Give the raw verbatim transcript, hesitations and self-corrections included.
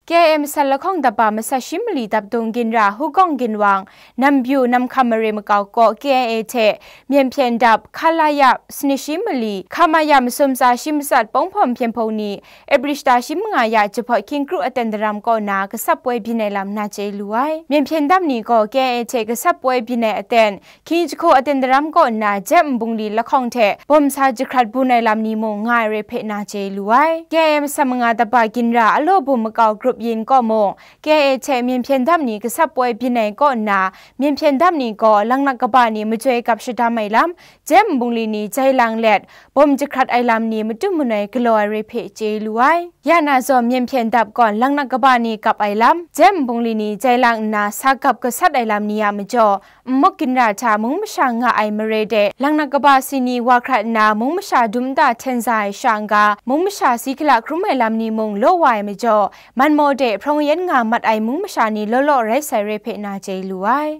K I A masat lahkawng dapa masat shi mali dap dung ginra Hugawng Ginwang, Nambyu Namhkam mare makau kaw K I A hte myen hpyen dap Khalaya sanit shi mali, Khamaya masum tsa shi matsat pawng hpawm hpyen hpawng ni, April shata shi manga ya jahpawt hkying kru aten daram kaw na gasap poi byin ai lam na chye lu ai. Myen hpyen dap ni gaw K I A hte gasap poi byin ai aten, hkying jahku aten daram kaw nna Jep nbungli lahkawng hte bawm sa jahkrat bun ai lam ni mung nga ai re hpe na chye lu ai. K I A masat manga dapa ginra Alaw Bum makau grup yin kaw mung, K I A hte myen hpyen dap ni gasap poi byin ai kaw nna, myen hpyen dap ni gaw langnak kaba ni majoi gap shadam ai lam, Jep nbungli ni jai lang let, bawm jahkrat ai lam ni matu manoi galaw ai re hpe chye lu ai. Ya na zawn myen hpyen dap gawn langnak kaba ni gap ai lam, Jep nbungli ni jai lang nna sa gap gasat ai lam ni a majaw, nmawk ginra hta mung masha nga ai mare de, langnak kaba si ni wa hkrat nna mung masha dum nta hten za ai sha n-ga, mung masha si hkala hkrum ai lam ni mung law wa ai majaw, man maw de hprawng yan nga mat ai mung masha ni law law rai sai re hpe na chye lu ai.